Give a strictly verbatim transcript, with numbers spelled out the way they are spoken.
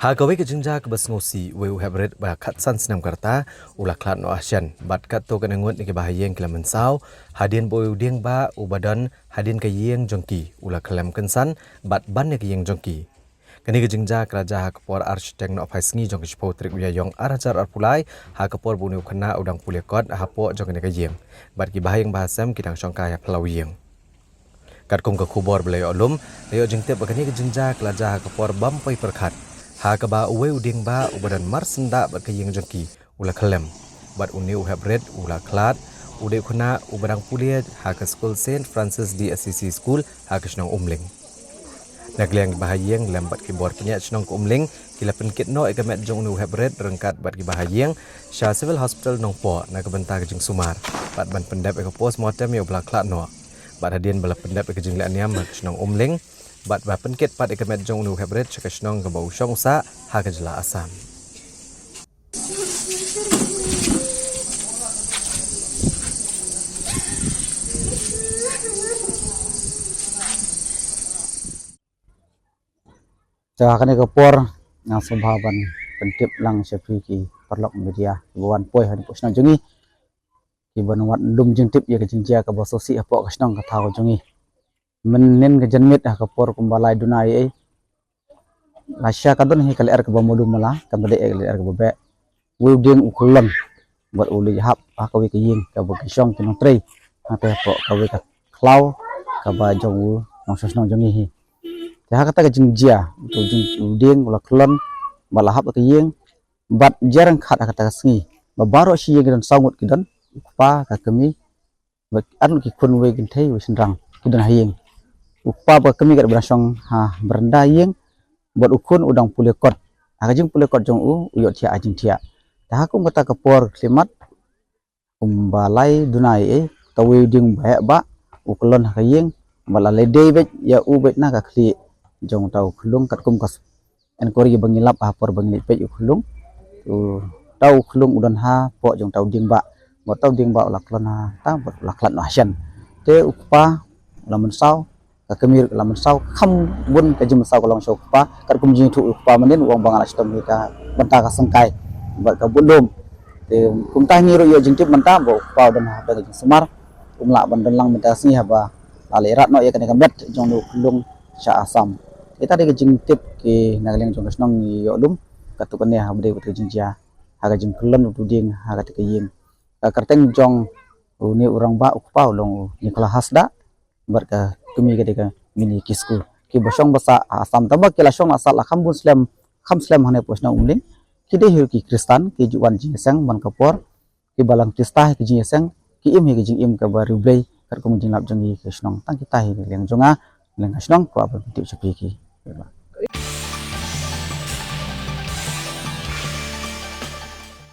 Ha kawei ka jingjia kaba sngewsih, uwei u heprit ba khatsan snem ka rta u la khlad noh ha shen, bad katto katne ngut na ki bahaïing ki la mynsaw hadien ba uwei u dieng ba uba don hadien ka ïing jong ki u la khyllem kynsan bad ban ïa ka ïing jong ki. Kane ka jingjia ka la jia ha ka por ar shiteng nohphai sngi jong ka shiphew tarik u Ïaïong ar hajar arphew lai, ha ka por ba une u khynnah u dang pule kot hapoh jong kane ka ïing, bad ki bahaïing bahasem ki dang shongkai ha phyllaw ïing. Katkum ka khubor ba la ïoh lum, la ïoh jingtip ba kane ka jingjia ka la jia ha ka por bym poi pyrkhat, ha kaba uwei u dieng ba uba don mar syndah bad ka ïing jong ki u la khyllem, bad une u heprit u la khlad, u dei u khynnah uba dang pule ha ka skul Saint Francis de Assisi School ha ka shnong Umling. Na ka liang ki bahaïing lem bad ki bor pynïaid shnong ka Umling ki la pynkit noh ïa ka met jong une u heprit ryngkat bad ki bahaïing sha Civil Hospital Nongpoh na ka bynta ka jingsumar, bad ban pyndep ïa ka postmortem ïa uba la khlad noh. Bad hadien ba la pyndep ïa ka jingleh niam ha ka shnong Umling, bad ba pynkit pat ïa ka met jong une u heprit sha ka shnong kaba u shong u sah ha ka jylla Assam. Te ha kane ka por nga sngewbha ban pyntip lang sha phi ki paralok media kiba wan poi ha kane ka shnong jong ngi, kiba wan lum jingtip ïa ka jingjia kaba sngewsih hapoh ka shnong ka thaw jong ngi. Mynnin ka janmiet ha ka por kumba lai duna ei ei, lashai ka don hi ka lyer kaba malu mala, kam dei ka lyer kaba beh. Uwei u dieng u khyllem bad u leit hap ha kawei ka ïing kaba ki shong ki nongtrei, hangta hapoh kawei ka khlaw kaba jong u nongshong shnong jong ngi hi. Te ha kata ka jingjia, uto u dieng u la khyllem bad la hap ha ka ïing, bad jia ryngkat ha kata ka sngi ba baroh shi ïing ki don saw ngut ki don, u kpa, ka kmie, bad ar ngut ki khun, uwei kynthei uwei shynrang, ki don ha ïing. U kpa bad ka kmie kat ba dang shong ha baranda ïing, bad u khun u dang pule kot. Ha ka jingpule kot jong u, u ïohthiah ha jingthiah. Te ha kum kata ka por khyllem mat, kumba lai duna ei ei, uta uwei u dieng ba heh ba u kyllon ha ka ïing, bad la leit dei beit ïa u beit na ka khlieh jong uta u khyllung, katkum ka enquiry ba ngi lap ha por ba ngi leit peit u khyllung. Uta u khyllung u don hapoh jong uta u dieng ba, bad uta u dieng ba u la kyllon hangta bad u la khlad noh ha shen. Te u kpa u la mynsaw, ka kmie ruh ka la mynsaw, kham bun ka jingmynsaw ka long sha u kpa, katkum jingïathuh u kpa mynnin u ong ba nga la shitom hi ka bynta ka syngkai bad ka bun lum. Te kumta ngi ruh ïoh jingtip mynta ba u kpa u don ha ka jingsumar, um lah ban don lang mynta ka sngi haba la leit rat noh ïa kane ka met jong u khyllung sha Assam. Kita dei ka jingtip ki na ka liang jong ka shnong ngi ïoh lum, katto katne haba dei kata ka jingjia ha ka jingkyllon uto u dieng ha kata ka ïing. Ka kyrteng jong une u rangbah u kpa u long u Nicholas Hasda, bad ka kmie ka dei ka Mini Kisku. Kiba shong ba sah ha Assam, tangba ki la shong la sah la kham bun slem, kham slem hangne hapoh shnong Umling. Ki dei hi ruh ki Khristan, ki ju wan jingïaseng man ka por, kiba la khrista hi ka jingïaseng, ki im hi ka jingim kaba riewblei, katkum ka jinglap jong ngi ka shnong. Tang kita hi na liang jong nga, na liang ka shnong, kaba pyntip sha phi ki.